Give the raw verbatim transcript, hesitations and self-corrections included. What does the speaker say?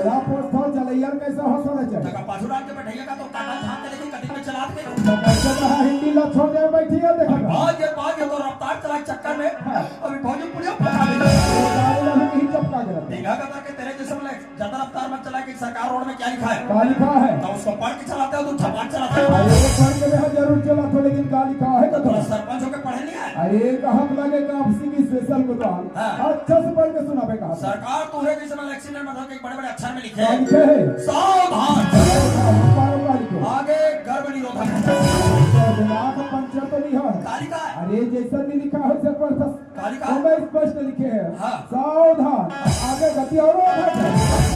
क्या पूछथो, चलइया कैसे हो सोना चाहिए? तका पाछू डाल के बैठइया का तो काटा झांक के देखी, कटिंग में चला दे। तो कैसे कहा हिंदी ला छोड़ दे, बैठी है, देखा। भाग ये, भाग ये तो रफ्तार चला के चक्कर में। हाँ। अभी भौजी पुलिया फंसा दे। गाड़ी वाले नहीं चपका के रखते। देखा कहता कि तेरे जैसे बोले, ज्यादा रफ्तार मत चला कि सरकार रोड में क्या लिखा है। क्या लिखा है? तो उसको पढ़ के चलाते हो, तुम झपाट चलाते हो। अरे, वो पढ़ के मैं जरूर चलाथो, लेकिन क्या लिखा है तो तो सरपंच होके पढ़े नहीं आए। अरे, कहाँ लगे का आपसी की स्पेशल को तो हाँ। अच्छा से पढ़ के सुनाबे कहा। सरकार तो है जैसे मतलब एक्सीडेंट मतलब कि बड़े बड़े अक्षर में लिखे क्या हैं। लिखे है? सावधान। सावधान, बार बार लिखो। आगे गर्भ निरोधक है। तो दिमाग में पंचर तो नहीं है। कालिका है। अरे, जैसा नहीं लिखा है, जबरदस्त। कालिका। तो मैं स्पष्ट लिखे हैं। हाँ। सावधान। आगे गति और है।